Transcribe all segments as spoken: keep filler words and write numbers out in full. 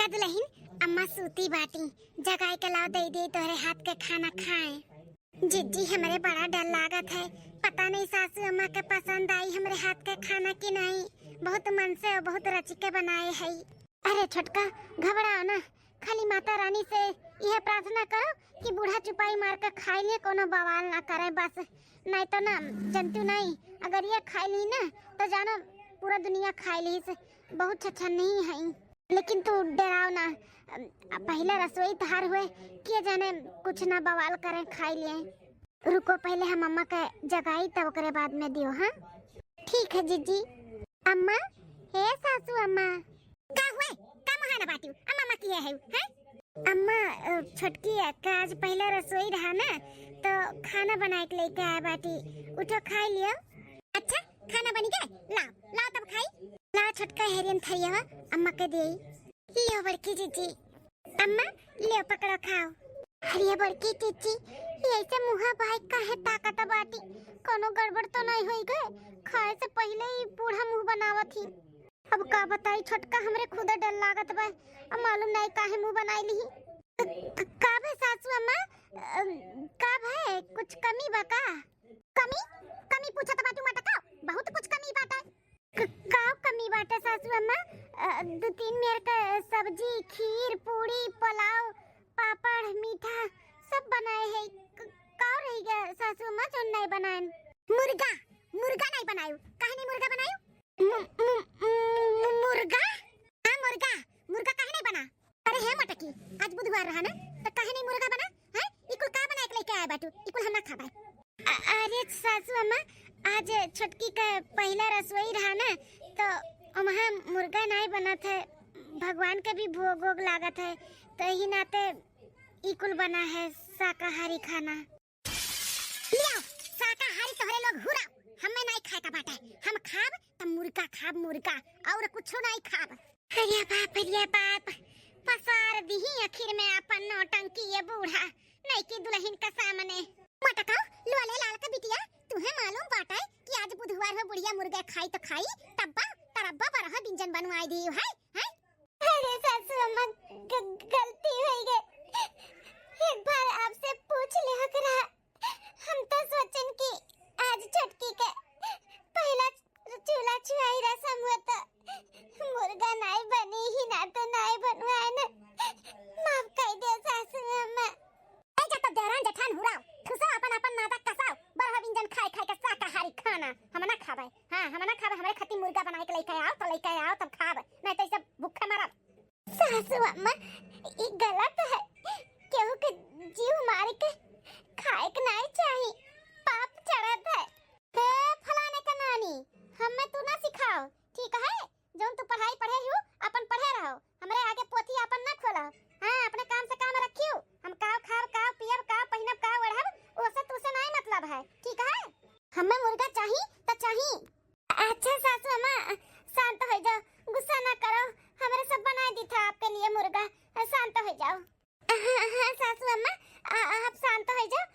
दुलहिन, अम्मा सूती बाटी, जगाए के लाओ, दे दे तोहरे हाथ के खाना खाए। जिज्जी, हमरे बड़ा डर लागत है, पता नहीं सासू अम्मा के पसंद आई हमरे हाथ के खाना कि नहीं। बहुत मन से और बहुत रच के बनाए है। अरे छोटका, घबराओ ना, खाली माता रानी से यह प्रार्थना करो कि बूढ़ा चुपाई मार के खाई लिए, कोनो बवाल ना करे बस। नहीं तो ना, जनतू नहीं, अगर ये खाई ली ना तो जानो पूरा दुनिया खाई ली से, बहुत छछन नहीं है। लेकिन तू डराओ ना, अम, पहले रसोई तहार हुए, के जाने कुछ ना बवाल करें खाई लिए। रुको, पहले हम अम्मा के जगाई तब ओकरे बाद में दियो, हाँ? ठीक है जिज्जी। अम्मा, हे सासू अम्मा। का हुए? का मुहाना बाटियो? अम्मा, अम्मा किहे है, हैं? अम्मा, अ, छोटकी अक्का आज पहले रसोई रहा ना, तो खाना बनाए के लेके आए बाटी, उठो खाई लियो। अच्छा, खाना बनी गए? लाओ, लाओ तब खाई। लाओ छोटका हेरियन थरियावा, अम्मा के देई। लियो बड़की जिज्जी। अम्मा, लियो पकड़ो खाओ। अरे बड़की जिज्जी, ये ऐसे मुँहा बाई काहे ताकत बाटी? कोनो गड़बड़ तो नहीं होई गए? खाए से पहले ही बूढ़ा मुँह बनावत ही। अब का बताई छोटका, हमरे खुदा डर लागत बा। अब मालूम नहीं काहे मुँह बनाई ली। क-, क-, का भे सासू अम्मा? अ, का भे, कुछ कमी बा का? कमी? कमी पूछत बाटू मटका? बहुत कुछ कमी बाटे। क-, का कमी बाटे सासू अम्मा? अ, दू तीन मेर के सब्जी, खीर, पूड़ी, पुलाव, पापड़, मीठा सब बनाए है। क-, का रही गया सासू अम्मा जौन नहीं बनाएन? मुर्गा, मुर्गा नहीं बनायू। काहे नहीं मुर्गा बनायू? मु-, मु-, मु-, मुर्गा? हाँ मुर्गा, मुर्गा काहे नहीं बना? अरे हे मटकी, आज बुधवार रहा ना, तो काहे नहीं मुर्गा बना? हैं? ई कुल का बनाए के लेके आए बाटू? ई कुल हम ना खाबे। अ-, अरे सासू अम्मा, आज छोटकी का पहला रसोई रहा ना, तो वहाँ मुर्गा नहीं बनत है, भगवान के भी भोग वोग लागत है, तो यही नाते ई कुल बना है शाकाहारी खाना। लियाओ, शाकाहारी तोहरे लोग हुराओ, हमें नहीं खाए का बाटे, हम खाब त मुर्गा खाब, मुर्गा, और कुछो नहीं खाब। अरे बाप रे बाप, पसार दिही आखिर में अपन नौटंकी ये बूढ़ा नईकी दुलहिन के सामने। मटका, लोले लाल के बिटिया, तुहे मालूम बाटे कि आज बुधवार हो, बुढ़िया मुर्गा खाई तो खाई, तब्बा तरब्बा बरह बिंजन बनवाई दी है, हैं? अरे सासू अम्मा, ग-, गलती होई गई, एक बार आपसे पूछ ले हक रहा, हम तो सोचन कि आज छोटकी के पहला चूल्हा छुआई रसम हुआ तो मुर्गा नाई बनी ही ना तो नाई बनवाए न। माफ कर दे सासू अम्मा। ए जा तो देवरान जेठान हुराओ, ठुसा अपन अपन नाटक कसाओ, बरह बिंजन खाए खाए के शाकाहारी खाना हम ना खाबे। हाँ, हम ना खाबे, हमरे खातिर मुर्गा बनाए के लेके आओ तो लेके आओ तब खाब, नहीं तो ई सब भूखे मरब। सासू अम्मा, ई गलत है, केहू के जीव मार के खाए के नहीं चाही, पाप चढ़त है। हे फलाने का नानी, हमें तू ना सिखाओ, ठीक है? जौन तू पढ़ाई पढ़े हियो, अपन पढ़े रहो, हमरे आगे पोथी अपन ना खोला। हाँ, अपने काम से काम रखियो। हम काव खाब, काव पियब, काव पहिनब, काव ओढ़ब, ओसे तुसे नहीं मतलब है, ठीक है? हमें मुर्गा चाही तो चाही। अच्छा सासू अम्मा, शांत हो जाओ, गुस्सा ना करो, हमरे सब बनाए दी था आपके लिए मुर्गा, शांत हो जाओ। हाँ, हाँ, सासू अम्मा, आ, आप शांत हो जाओ,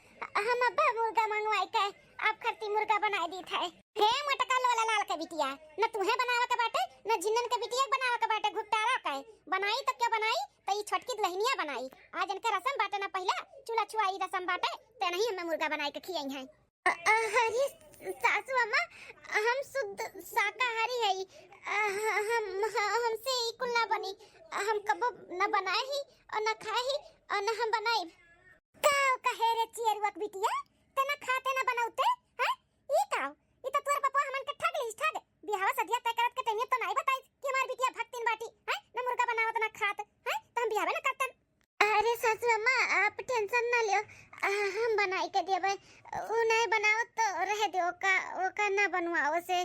हम अब मुर्गा मंगवाए के आप खातिर मुर्गा बनाए दी था। हे मोटका लोला लाल के बिटिया, न तुहे बनावे के बाटे, न जिन्नन के बिटिया के बनावे के बाटे, घुपटारा के बनाई तो क्या बनाई, तो ई छोटकी दुलहिनिया बनाई। आज इनके रसम बाटे ना, पहला चूल्हा छुआई रसम बाटे, ते नहीं हमें मुर्गा बनाए के खियाई है। अ-, अ-, अरे सासू अम्मा, हम शुद्ध शाकाहारी हई। अ, ह-, हम, ह-, हमसे ई कुल ना बनी। हम कबो न बनाए ही और न खाए ही और न हम बनाई। का कहे रे चियरुआ के बिटिया, ते ना खाते ना बनाउते, हैं? ई का? ई तो तोर पप्पा हमन के ठग लीस, ठग। बियाहवा सदिया तय करत के तनिया तो नाई बताई कि हमार बिटिया भक्तिन बाटी, हैं? न मुर्गा बनावत ना खात, हैं? तो हम बियाहवे ना करतन। अरे सासू अम्मा, आप tension ना लियो, आ, हम बनाई के देबे। उ नहीं बनाओ तो रह दे, ओका, ओका ना बनवाओ से।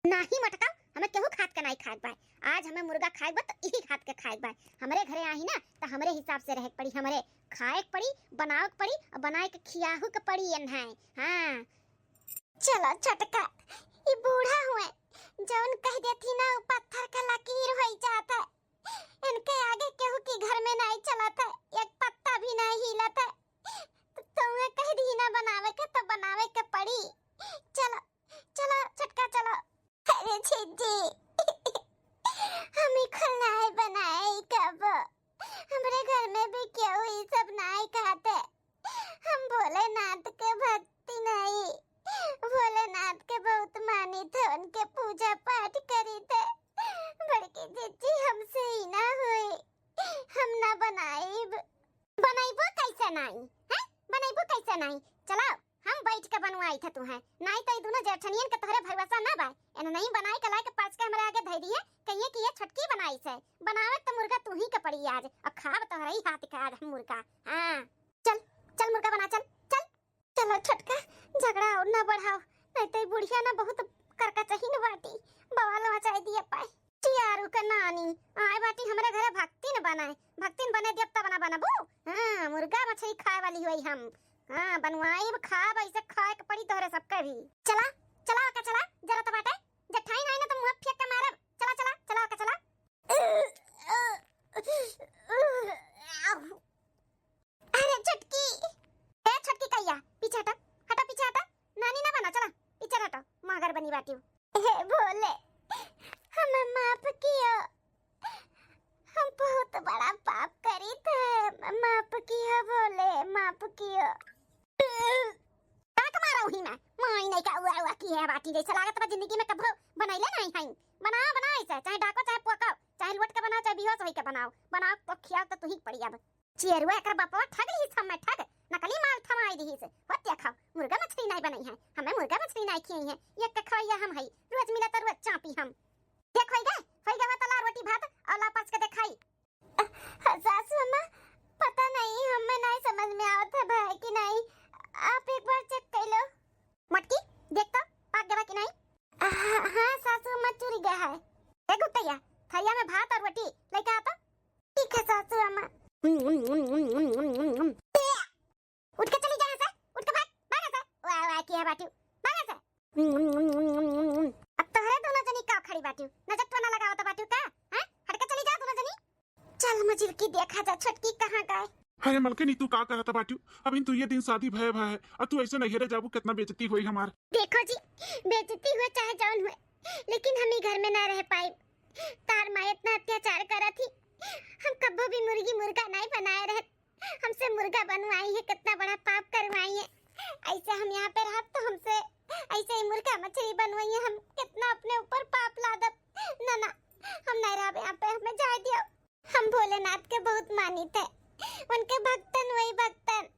नाही मटका, हमें केहू खात के नहीं खाए के बा। आज हमें मुर्गा खाए के बा तो इही खात के खाए के बा। हमरे घरे आही ना तो हमरे हिसाब से रहे के पड़ी, हमरे खाए के पड़ी, बनावे के पड़ी और बनाए के खियाहू के पड़ी एन्हाए। हाँ। चलो छोटका, ई बूढ़ा हुए, जौन कह देती ना, उ पत्थर का लकीर होई जाता। इनके आगे केहू की घर में नहीं चलत है, एक पत्ता भी नहीं हिलत है। तो तुम्हें कह दी ना बनावे के, तो बनावे के पड़ी। चलो, चलो छोटका, चलो। अरे छिज्जी, हम ई कुल नहीं बनाए कब। आई, हैं? बनैबू कैसे नहीं? चला, हम बैठ के बनवाई थे तुहें, नहीं तो ई दुनो जेठनियन के तोहरे भरोसा ना बा। एनहू नहीं बनाई के लाए के परस के हमरे आगे धई दिए, कहिए कि ये छोटकी बनाई से। बनावे तो मुर्गा तू ही के पड़ी आज, और खाब तोहरे ही हाथ के आज हम मुर्गा। हाँ, चल, चल मुर्गा बना, चल, चल। चलो छोटका, झगड़ा और ना बढ़ाओ, नहीं तो ई बुढ़िया ना बहुत करकचहिन बाटी, बवाल मचाई दिए पाए। चियारू के नानी आए बाटी हमरे घरे, भक्तिन बनाए, भक्तिन बने दियब तब ना बनबू। हाँ, मुर्गा मछली खाए वाली होई हम। हाँ, बनवाई खाब, ऐसे खाए के पड़ी तोहरे सबके भी। चला, चला का चला, जरा तो बाटे, जेठाइन आई ना तो मुँह फेंक के मारब। चला, चला, चला का चला। अरे छोटकी, ए छोटकी कहिया, पीछे हटा, हटा पीछे हटा, नानी ना बना, चला पीछे हटा, मगर बनी बाटियो। हे भोले, हमें माफ कियो, हम बहुत बड़ा पाप करी थे, माफ कियो भोले, माफ कियो। का मारा उही में, माई नहीं का उआ उआ की है बाटी, जैसे लागत बा जिंदगी में कभो बनैले नहीं है। बनाओ, बनाओ ऐसे, चाहे डाको, चाहे पोको, चाहे लोट के बनाओ, चाहे बेहोश होई के बनाओ, बनाओ तो खियाओ तो तुही पड़ी अब। चियरुआ एकर बपवा ठग लिहिस, हमें ठग, नकली माल थमाई दिहिस। होत देखा, मुर्गा मछली नाई बनई है, हमें मुर्गा मछली नाई खियाई है, ये के खवैया हम हई, रोज मिला तो रोज चापी हम। देख होई गए, होई गए, तो ला रोटी भात और ला परस के देखाई। अ, सासू अम्मा, पता नहीं, हमें नाई समझ में आवत है भाई कि नहीं, आप एक बार चेक कर लो। मटकी, देख तो, पाक गवा कि नहीं? हाँ, हाँ, सासू अम्मा, चुर गया है। ए गुप्तैया, थरिया में भात और रोटी लेके आ तो। ठीक है सासू अम्मा। उठ के चली जा यहाँ से, उठ के भाग, भाग यहाँ से। वाह, वाह, की है बाटी, भाग यहाँ से। अब तोहरे दोनों जनी का खड़ी बाटी, नजर तो ना लगावत बाटी का? हैं? हट के चली जा दोनों जनी। चल मजिल की देखा जा, छोटकी कहाँ गए? अरे मलकिनी, तू का करत बाटू? अभी तू ये दिन शादी भय भय है, और तू ऐसे नैहरे जाबू, कितना बेइज्जती होई हमार। देखो जी, बेइज्जती हुए चाहे जौन हुए, लेकिन हम ई घर में ना रह पाई। तार माई इतना अत्याचार करत ही, हम कब्बो भी मुर्गी मुर्गा नहीं बनाए रहे, हमसे मुर्गा बनवाई है, कितना बड़ा पाप करवाई है। ऐसे हम यहाँ पे रहब तो हमसे ऐसे ही मुर्गा मछली बनवाई है, हम कितना अपने ऊपर पाप लादब। ना, ना, हम नहीं रहब यहाँ पे, हमें जाए दियो। हम भोलेनाथ के बहुत मानित है, उनके भक्तन वही भक्तन।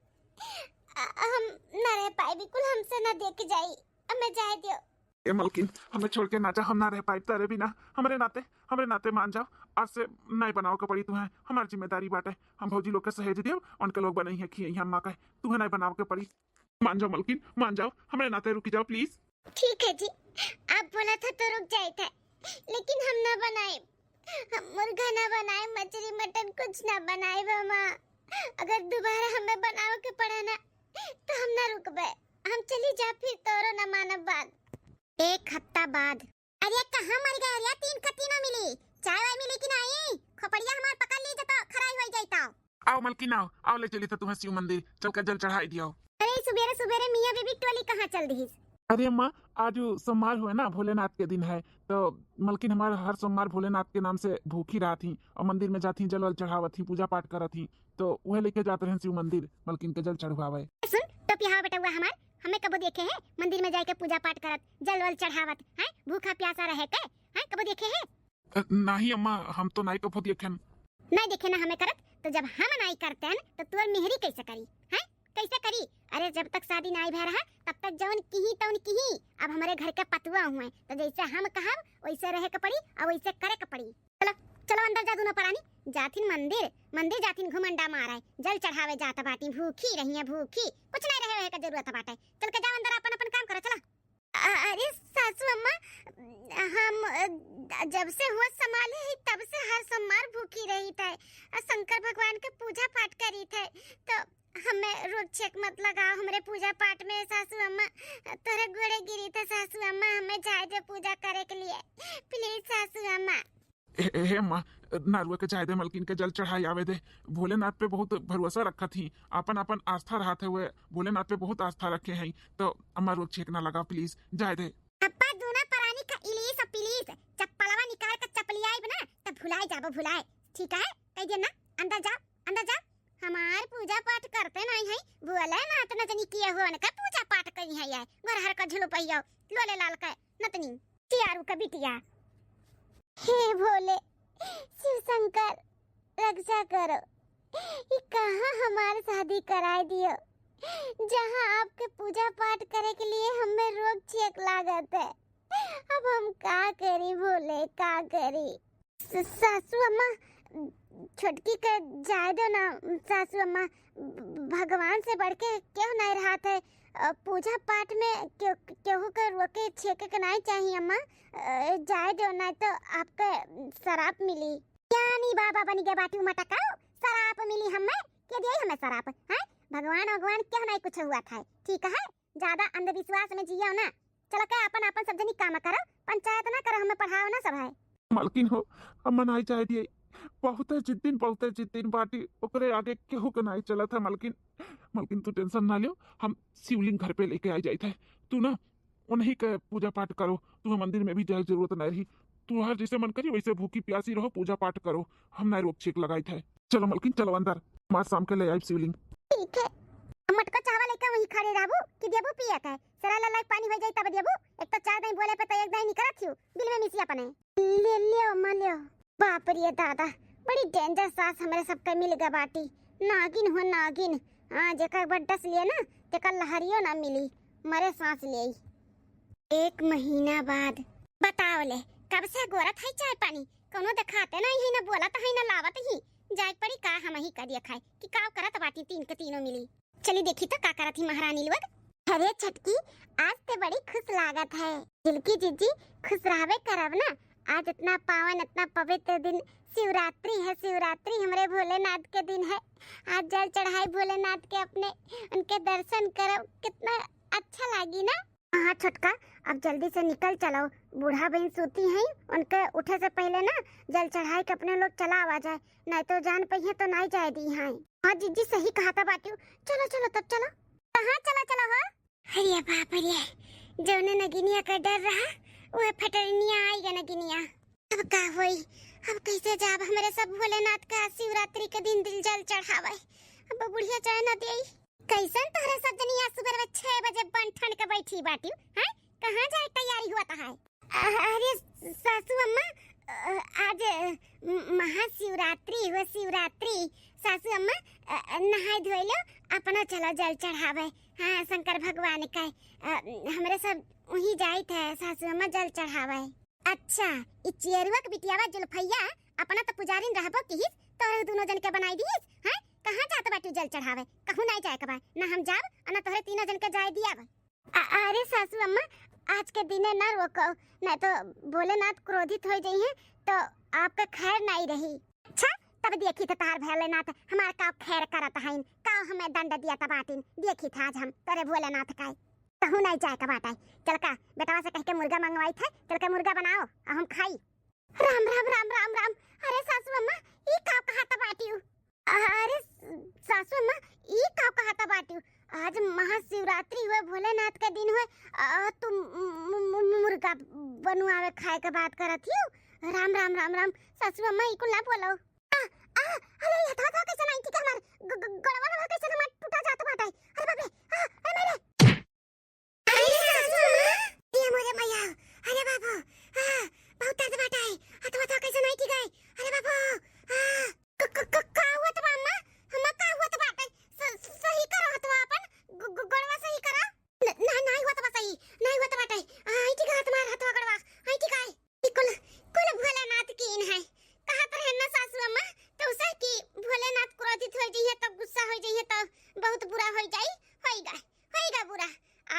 अ, हम ना रह पाए बिल्कुल, हमसे ना देख जाई, हमें जाए दियो। ए मलकिन, हमें छोड़ के ना जा, हम ना रह पाइब तारे बिना। हमरे नाते, हमरे नाते मान जाओ, आज से नाई बनाओ के पड़ी तुहें, हमार जिम्मेदारी बाटे। हम भौजी लोग के सहेज दियो, उनके लोग बनई है, खियई है, हम ना कहे, तुहें नाई बनाओ के पड़ी। मान जाओ मलकिन, मान जाओ, हमरे नाते रुकी जाओ please। ठीक है जी, आप बोला था तो रुक जाए थे, लेकिन हम ना बनाए, हम मुर्गा ना बनाए, मछली मटन कुछ ना बनाए मामा। अगर दोबारा हमें बनावे के पड़ा ना, तो हम ना रुकबे, हम चली जा फिर तोरो ना मानब बात। एक हफ्ता बाद। अरे कहाँ मर गए रे? तीन का तीनों मिली, चाय वाय मिली कि नहीं? खोपड़िया हमार पकड़ ली जतो खराई होई जाई तो। आओ मलकिन आओ, आओ ले चली तो तुम्हें शिव मंदिर, चल के जल चढ़ाई दियो। अरे सुबेरे सुबेरे मियाँ बीबी टोली कहाँ चल दिहिस? अरे अम्मा, आज उ सोमवार हुए ना, भोलेनाथ के दिन है, तो मलकिन हमार हर सोमवार भोलेनाथ के नाम से भूखी रहत ही और मंदिर में जात ही, जल वल चढ़ावत ही, पूजा पाठ करत ही, तो वह लेके जात रहन शिव मंदिर मलकिन के जल चढ़वावे। सुन, टोपिया हवा बेटउआ हमार, हमें कबो देखे है मंदिर में जाके पूजा पाठ करत, जल वल चढ़ावत, हैं? भूखा प्यासा रहे के, हैं? कबो देखे है? अ, नाही अम्मा, हम तो नाही कभो देखेन। नाही देखे ना हमें करत, तो जब हम नाही करते हैं, तो तोर मेहरी कैसे करी, हैं? कैसे करी? अरे, जब तक शादी नाही भय रहा, तब तक जौन किही तौन किही। अब हमरे घर के पतुआ हुए, तो जैसे हम कहब, वैसे रहे के पड़ी और वैसे करे के पड़ी। चलो, चलो अंदर जा दोनों परानी, जाथिन मंदिर, मंदिर जाथिन घुमंडा मारे, जल चढ़ावे जात बाटी, भूखी रही है, भूखी, कुछ नहीं रहे, रहे का जरूरत बाटे। चल के जाओ अंदर, अपन अपन काम करो, चला। अ-, अरे सासू अम्मा, हम, अ, जब से होश संभाले ही तब से हर सोमवार भूखी रही थे और शंकर भगवान के पूजा पाठ करी थे, तो हमें रोक छेक मत लगाओ हमरे पूजा पाठ में सासू अम्मा, तोरे गोड़े गिरी थे सासू अम्मा, हमें जाए दे पूजा करे के लिए please सासू अम्मा। ए, ए, हे अम्मा, नारुआ के जाए दे, मलकिन के जल चढ़ाई आवे दे। भोलेनाथ पे बहुत भरोसा रखत ही, आपन आपन आस्था रहत है, वे भोलेनाथ पे बहुत आस्था रखे हैं। तो अम्मा रोक छेक ना लगाओ please, जाए दे। अब्बा दूना परानी का इलीस आ पिलीस, चप्पलवा निकाल के चपलियाइब ना, तब भुलाए जाबो भुलाए, ठीक है? कह दिया ना, अंदर जाओ, अंदर जाओ। हमार पूजा पाठ करते नहीं है, भोलेनाथ न जनी किए हो, उनका पूजा पाठ करी है, ये गोरहर का झुलुपैया, लोले लाल का नतनी। चियारू का बिटिया। हे भोले, शिव शंकर, रक्षा करो। ई कहाँ हमार शादी कराए दियो, जहाँ आपके पूजा पाठ करे के लिए हमें रोक छेक लागत है। अब हम का करी भोले, का करी? स-, सासू अम्मा, छोटकी के जाए दो ना, सासू अम्मा, भ-, भगवान से बढ़ के केहू नहीं रहत है। अ, पूजा पाठ में के-, केहू के रोके छेके के नहीं चाहिए अम्मा। अ, जाए दो, नहीं तो आपके सराप मिली। ज्ञानी बाबा बन गए बाटी मटकाओ, सराप मिली हमें? के दिए हमें सराप? हैं? भगवान, भगवान केहू नहीं कुछ हुआ था, ठीक है? ज्यादा अंधविश्वास में जियो ना। चलो के अपन, अपन सब जनी काम करो, पंचायत ना करो, हमें पढ़ाओ ना सब है। मलकिन हो, हम मनाई जाए दिए। बहुते जिद्दीन, बहुते जिद्दीन बाटी, ओकरे आगे केहू के नाई चलत है मलकिन। मलकिन तू tension ना लियो, हम शिवलिंग घर पे लेके आई जाइत है। तू ना उन्हीं के पूजा पाठ करो, तुम्हें मंदिर में भी जाए जरूरत नहीं रही। तुहार जैसे मन करी वैसे भूखी प्यासी रहो, पूजा पाठ करो, हम ना रोक छेक लगाइत है। चलो मलकिन, चलो अंदर, माँ शाम के ले आई शिवलिंग। ठीक है। मटका चाहवा लेके वहीं खड़े रहबू कि देबू पिए के? सरा ला लाइक पानी हो जाई तब देबू। एक तो चार दाई बोले पे तो एक दाई निकलत हियो, बिल में मिसिया पने। ले लियो, माँ लियो। बाप रे दादा, बड़ी danger सास हमरे सबके मिल गए बाटी। नागिन हो नागिन। हाँ, जेकर एक बार डस लिए ना, तेकर लहरियो ना मिली, मरे सांस ले। एक महीना बाद। बताओ ले, कब से गोरत है चाय पानी, कौनो देखाते नहीं है, ना बोलत है, ना लावत ही। जाए पड़ी का, हम ही करिया खाए कि का करत बाटी तीन के तीनों मिली। चली देखी तो का करत ही महारानी लोग। अरे छटकी, आज ते बड़ी खुश लागत है। दिलकी जीजी, खुश रहबे करब ना। आज इतना पावन, इतना पवित्र दिन शिवरात्रि है। शिवरात्रि हमरे भोलेनाथ के दिन है। आज जल चढ़ाई भोलेनाथ के अपने, उनके दर्शन करब, कितना अच्छा लागी ना। हाँ छोटका, अब जल्दी से निकल चलो, बूढ़ा बहन सूती हैं, उनके उठे से पहले ना जल चढ़ाई के अपने लोग चला आवा जाए, नहीं तो जान पहिए तो नहीं जाए दी हैं। हाँ जीजी, सही कहा था बाटू, चलो चलो तब चलो। कहाँ चला चला हो? अरे बाप रे, जौने नगिनिया का डर रहा, वह फटरनिया आई गा नगिनिया। अब का होई, अब कैसे जाब हमरे सब भोलेनाथ का शिवरात्रि के दिन दिल जल चढ़ावे? अब बुढ़िया जाए ना देई। कैसन तोहरे सब जनी आज सुबह में छह बजे बन ठन के बैठी बाटी, हैं? कहाँ जाए तैयारी हुआ है? अ-, अरे सासू अम्मा, अ, आज, अ, म-, महाशिवरात्रि हो, शिवरात्रि। सासू अम्मा, अ, अ, नहाए धोए लो, अपना चलो जल चढ़ावे। हाँ, शंकर भगवान का, अ, हमरे सब वहीं जाइत है सासू अम्मा जल चढ़ावे। अच्छा, ई चियरुआ के बिटियावा जुल्फैया अपना तो पुजारिन रहबो किहिस, तोहरे दुनो जन के बनाई दिहिस, हैं? कहाँ जात बाटू जल चढ़ावे? कहूँ नाई जाए के बा, ना हम जाब, आ ना तोहरे तीनों जन के जाए दियाब। अ-, अरे सासू अम्मा, आज के दिने ना रोको, नहीं तो भोलेनाथ क्रोधित हो जइहें, तो आपका खैर नाई रही। अच्छा, तब देखी तो तार भोलेनाथ हमार का खैर करत हईन, का हमें दंड दिया त बाटिन, देखी था आज हम तोरे भोलेनाथ का। कहूँ नाई जाए के बाटे। चल का, बेटवा से कह के मुर्गा मंगवाई थे, चल के मुर्गा बनाओ, आ हम खाई। राम, राम, राम, राम, राम। अरे सासू अम्मा, ई का कहत बाटियो? अरे सासू अम्मा, ई का कहत बाटियो? आज महाशिवरात्रि हुए, भोलेनाथ के दिन हुए, आ, तुम मु-, मु-, मु-, मुर्गा बनुआवे खाए के बात करत हियो? राम, राम, राम, राम। सासू अम्मा, ई कुल ना बोलो। आ, आ, अरे, ई हथवा, हथवा कैसे नाई ठीक है हमार? ग-, ग-, गड़वा, गड़वा कैसे हमार टूटा जात बाटे? अरे बाप रे, आ, अरे मारे। अरे सासू अम्मा, ये मोरे मैया, अरे बाबू, आ, बहुत दर्द बाटे, हथवा, हथवा कैसे नाई ठीक है? अरे बाबू, आ, क-, क-, क-, का हुआ त बा अम्मा? हम्मा का हुआ त बाटे? स-, स-, सही करो हथवा अपन, ग-, ग-, गड़वा सही करो। न-, ना, नाई हुआ त बा सही, नाई हुआ त बाटे। आ, आई ठीक है हमार हथवा गड़वा, आई ठीक है। ई कुल, कुल भोलेनाथ कीन है। कहत रहे ना सासू अम्मा, तो उसे कि भोलेनाथ क्रोधित हो जइहे, तब गुस्सा हो जइहे, तब बहुत बुरा हो जाई, होइगा, होइगा बुरा।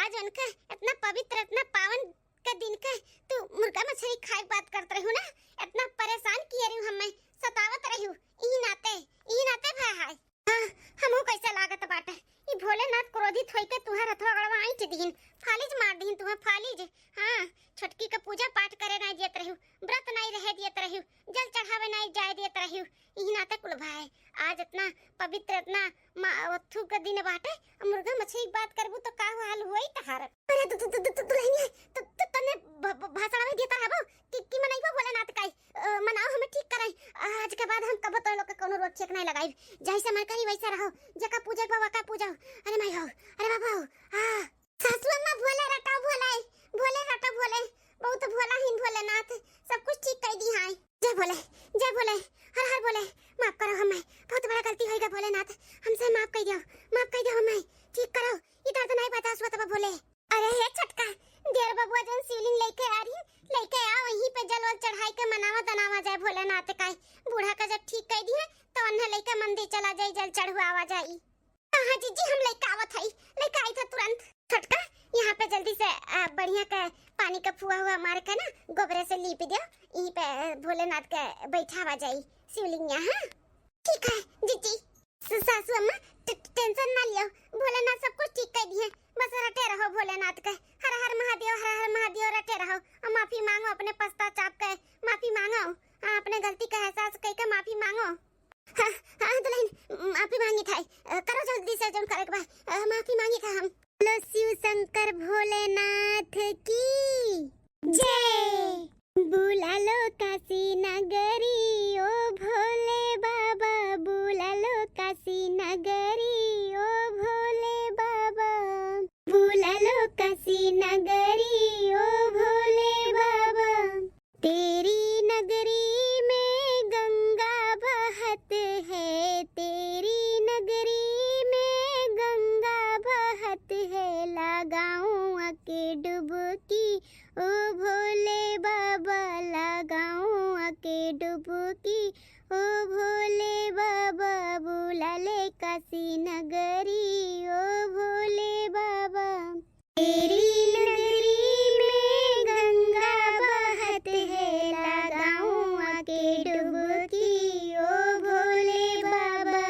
आज उनका इतना पवित्र, इतना पावन के दिन के तू मुर्गा मछली खाए के बात करत रहू ना, इतना परेशान किए रहू हमें, सतावत रहू, ई नाते, ई नाते भय है। हाँ, हमहू कैसे लागत बाटे, ई भोलेनाथ क्रोधित होइके तुहार हथवा गड़वा ऐंठ दीन, फालिज मार दीन तुहे, फालिज। हाँ, छोटकी के पूजा पाठ करे नाई दियत रहू, व्रत नाई रहे दियत रहू, जल चढ़ावे नाई जाए दियत रहू, इही नाते कुल भाई। आज इतना पवित्र, इतना मा-, अथु के दिन बाटे, मुर्गा मछली के बात करबू तो का हाल होई तहार? अरे दु-, दु-, दु-, दु-, दुल्हनिया, तू, तू तने भ-, भ-, भाषण में देता रहबो कि, कि मनइबो भोलेनाथ का, अ, मनाओ हमें ठीक करे। आज के बाद हम कबो तो लोग के कोनो रोक छेक नहीं लगाई। जैसे मन करी वैसे रहो, जेका पूजे के बा, वका पूजो। अरे माई हो, अरे बाबा हो, हाँ। सासू अम्मा भोले रटो भोले, भोले रटो भोले, बहुत भोला ही भोलेनाथ, सब कुछ ठीक कर दी हाय। जय भोले, जय भोले, हर हर भोले। माफ करो हमें, बहुत बड़ा गलती होइगा तो उन्हें लइके मंदिर चला जाई, जल चढ़वावा जाई। हाँ, हाँ जीजी, हम लइके आवत हई, लइके आई था तुरंत। छोटका, यहाँ पे जल्दी से, आ, बढ़िया के पानी का फुआ हुआ मार के ना, गोबरे से लीप दियो, यहीं पे, आ, भोलेनाथ के बैठावा जाई शिवलिंगिया। हाँ, ठीक है जीजी। स-, सासू अम्मा, ट-, टेंशन ना लियो, भोलेनाथ सब कुछ ठीक कर दिए। बस रटे रहो भोलेनाथ के, हर हर महादेव, हर हर महादेव रटे रहो, और माफी मांगो अपने पश्चाताप के, माफी मांगो, हाँ, अपने गलती का एहसास करके माफी मांगो। हाँ, हाँ दुल्हन, माफी मांगी था, अ, करो जल्दी से जौन करे के बा, अ, माफी मांगी था हम। बोलो शिव शंकर भोलेनाथ की जय। बुला लो काशी नगरी ओ भोले बाबा, बुला लो काशी नगरी ओ भोले बाबा, बुला लो काशी नगरी ओ भोले बाबा। तेरी नगरी में गंगा बहत है, तेरी नगरी में गंगा बहत है, लगाऊं आके डुबकी ओ भोले बाबा, लगाऊं आके डुबकी ओ भोले बाबा, बुला ले काशी नगरी ओ भोले बाबा। तेरी नगरी में गंगा बहत है, लगाऊं आके डुबकी ओ भोले बाबा।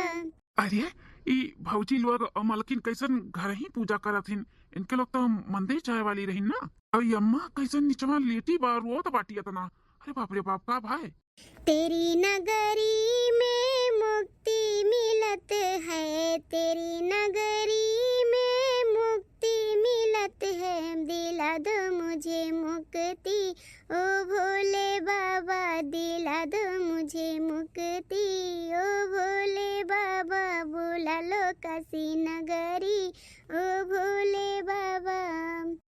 अरे, ई भौजी लोग और मलकिन कैसन घर ही पूजा करत हिन? इनके लोग तो मंदिर जाए वाली रहिन ना। और ई अम्मा कैसन निचवा लेटी बा, रोत बाटी इतना। अरे बाप रे बाप, का भाई? तेरी नगरी में मुक्ति मिलत है, तेरी नगरी में मुक्ति मिलत है, दिला दो मुझे मुक्ति ओ भोले बाबा, दिला दो मुझे मुक्ति ओ भोले बाबा, बुला लो काशी नगरी ओ भोले बाबा,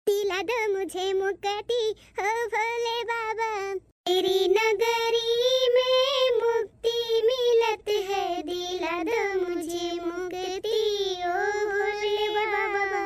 दिला दो मुझे मुक्ति ओ भोले बाबा। तेरी नगरी में मुक्ति मिलत है, दिला दो मुझे मुक्ति ओ भोले बाबा।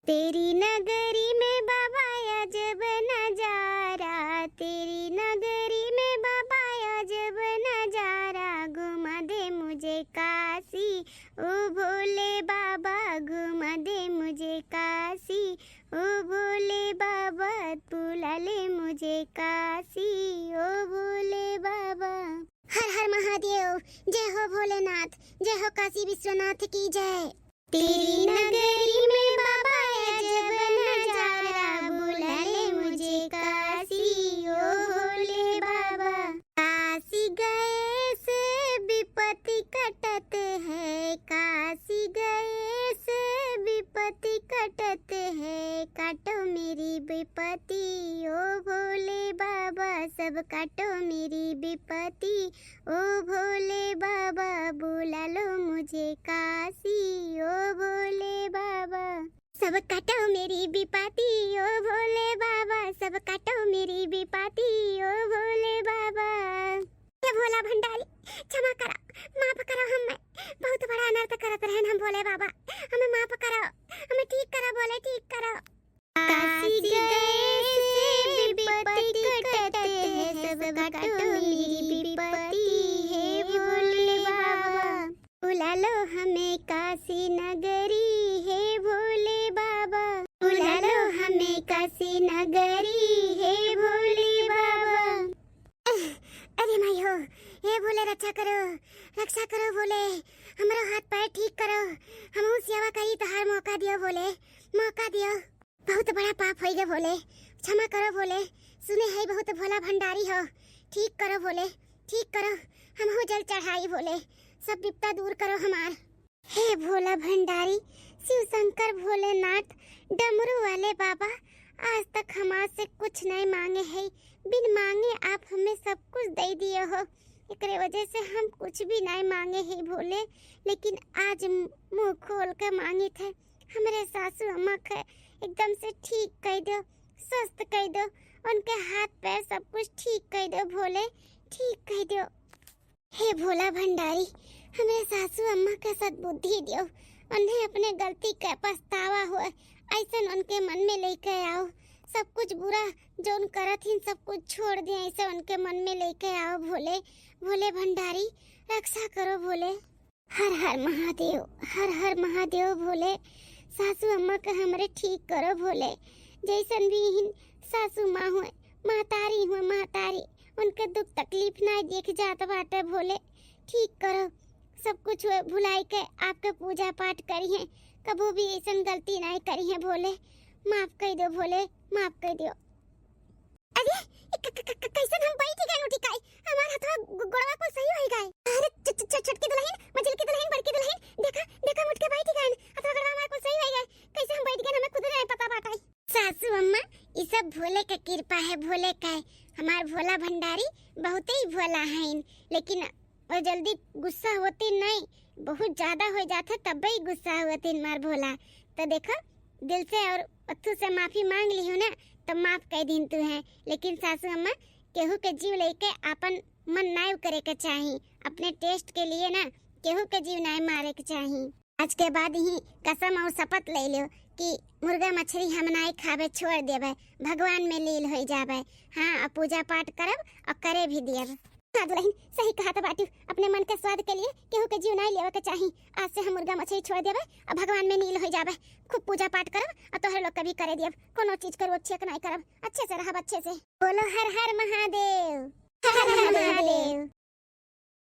तेरी नगरी में बाबा अजब नजारा, तेरी नगरी में बाबा अजब नजारा, घुमा दे मुझे काशी ओ भोले बाबा, घुमा दे मुझे काशी ओ भोले बाबा, बुला ले मुझे काशी ओ भोले बाबा। हर हर महादेव, जय हो भोलेनाथ, जय हो काशी विश्वनाथ की जय। तेरी नगरी में बाबा अजब नजारा, बुला ले मुझे काशी ओ भोले बाबा। काशी गए से विपत्ति कटत है, काशी गए से विपत्ति कटत है, काटो मेरी विपत्ति ओ भोले बाबा, सब काटो मेरी विपत्ति ओ भोले बाबा, बुला लो मुझे काशी ओ भोले बाबा। सब काटो मेरी विपत्ति ओ भोले बाबा, सब काटो मेरी विपत्ति ओ भोले बाबा। हे भोला भंडारी, क्षमा करो, माफ करो हमें, बहुत बड़ा अनर्थ करत रहन हम भोले बाबा, हमें माफ करो, हमें ठीक करो भोले, ठीक करो। काशी गए से विपत्ति कटत है, सब काटो मेरी विपत्ति हे भोले बाबा। बुला लो हमें काशी नगरी हे भोले बाबा, बुला लो हमें काशी नगरी हे भोले बाबा। अरे माई हो, हे भोले रक्षा करो, रक्षा करो भोले, हमरो हाथ पैर ठीक करो, हमहू सेवा करी तोहार, मौका दियो भोले, मौका दियो। बहुत बड़ा पाप होई गे भोले, क्षमा करो भोले, सुने है बहुत भोला भंडारी हो, ठीक करो भोले, ठीक करो, हमहू जल चढ़ाई भोले, सब विपदा दूर करो हमार। हे भोला भंडारी, शिव शंकर भोलेनाथ, डमरू वाले बाबा, आज तक हमार से कुछ नहीं मांगे है, बिन मांगे आप हमें सब कुछ दे दिए हो, एकरे वजह से हम कुछ भी नहीं मांगे है भोले, लेकिन आज मुंह खोल के मांगित है, हमरे सासू अम्मा के एकदम से ठीक कई दो, स्वस्थ कई दो, उनके हाथ पैर सब कुछ ठीक कई दो भोले, ठीक कई दो। हे भोला भंडारी, हमरे सासू अम्मा के सद्बुद्धि दियो, उन्हें अपने गलती के पछतावा होए, ऐसन उनके मन में लेके आओ। सब कुछ बुरा जौन करत हिन, सब कुछ छोड़ दे, ऐसे उनके मन में लेके आओ भोले, भोले भंडारी। रक्षा करो भोले। हर हर महादेव, हर हर महादेव भोले। सासू अम्मा के हमरे ठीक करो भोले। जैसन भी हिन सासू माँ हुए, महतारी हुए, महतारी, उनके दुख तकलीफ ना देख जात बाटे भोले। ठीक करो, सब कुछ हुए भुलाई के आपके पूजा पाठ करिहें, कबो भी ऐसन गलती ना करिहें भोले। माफ कर दो भोले, माफ कर दो। अरे, क-, क-, क-, कैसन हम बैठ गए उठी काई? हमार हथवा गो-, गोड़वा कुल सही होई गए। अरे, छ-, छ-, छ-, छोटकी दुल्हन, मझिलकी दुल्हन, बड़की दुल्हन, देखा, देखा, हम उठ के बैठ गए। हथवा गोड़वा हमार कुल सही होई गए। कैसे हम बैठ गए, हमें खुद नहीं पता बाटे। सासू अम्मा, ई सब भोले के कृपा है, भोले का है। हमार भोला भंडारी बहुते ही भोला हइन, लेकिन वो जल्दी गुस्सा होती नहीं, बहुत ज्यादा हो जात है, तब्बे ही गुस्सा होती हमार भोला। तो देखो, दिल से और अथू से माफी मांग लिहू ना, तो माफ कर दीन तू है। लेकिन सासू अम्मा, केहू के जीव लेके आपन मन नाय करे के चाही, अपने टेस्ट के लिए ना केहू के जीव नाय मारे के चाही। आज के बाद ही कसम और शपथ ले लो कि मुर्गा मछली हम नाय खाबे, छोड़ देबे, भगवान में लील हो जाबे। हाँ, अब पूजा पाठ करब और करे भी दियब। हाँ दुल्हन, सही कहा था बाटू, अपने मन के स्वाद के लिए केहू के जीव नाय लेवे के चाही। आज से हम मुर्गा मछली छोड़ देबे और भगवान में लील हो जाबे। खूब पूजा पाठ करब और तोहरे लोग के भी करे दियब। कोनो चीज के रोक छेक नाय करब, अच्छे से रहब, अच्छे से। बोलो हर हर महादेव। हर हर महादेव।